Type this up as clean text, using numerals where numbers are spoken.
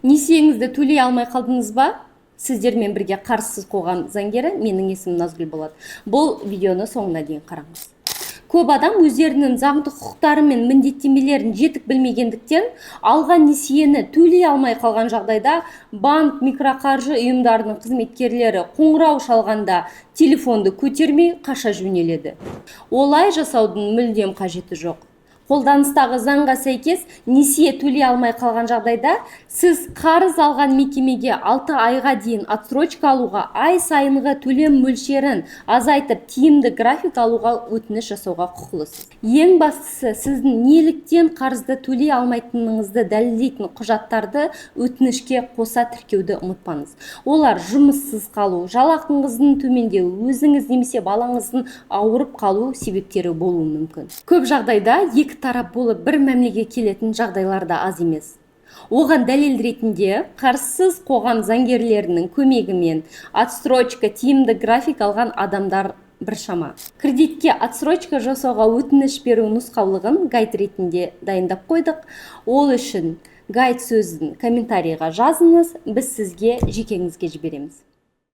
Несиеңізді төлей алмай қалдыңыз ба? Сіздермен бірге Қарызсыз қоғам заңгері, менің есімім Назгүл болады. Бұл видеоны соңына дейін қараңыз. Көп адам өздерінің заңды құқықтары мен міндеттемелерін жетік білмегендіктен, алған несиені төлей алмай қалған жағдайда банк, микроқаржы ұйымдарының қызметкерлері қоңырау шалғанда телефонды көтермей қаша жөнеледі. Олай жасаудың мүлдем қажеті жоқ. Қолданыстағы заңға сәйкес, несие төлей алмай қалған жағдайда сіз қарыз алған мекемеге 6 айға дейін отсрочка алуға, ай сайынғы төлем мөлшерін азайтып, тиімді график алуға өтініш жасауға құқылысыз. Ең бастысы, сіздің неліктен қарызды төлей алмайтыныңызды дәлелдейтін құжаттарды өтінішке қоса тіркеуді ұмытпаңыз. Олар жұмыссыз қалу, жалақыңыздың төмендеуі, өзіңіз немесе балаңыздың ауырып қалу себептері болуы мүмкін. Көп жағдайда екі тарап болып бір мәмілеге келетін жағдайлар да аз емес. Оған дәлел ретінде Қарызсыз қоғам заңгерлерінің көмегімен отсрочка, тиімді график алған адамдар біршама. Кредитке отсрочка жасауға өтініш беру нұсқаулығын гайд ретінде дайындап қойдық. Ол үшін «гайд» сөзін комментарийға жазыңыз, біз сізге жекеңізге жібереміз.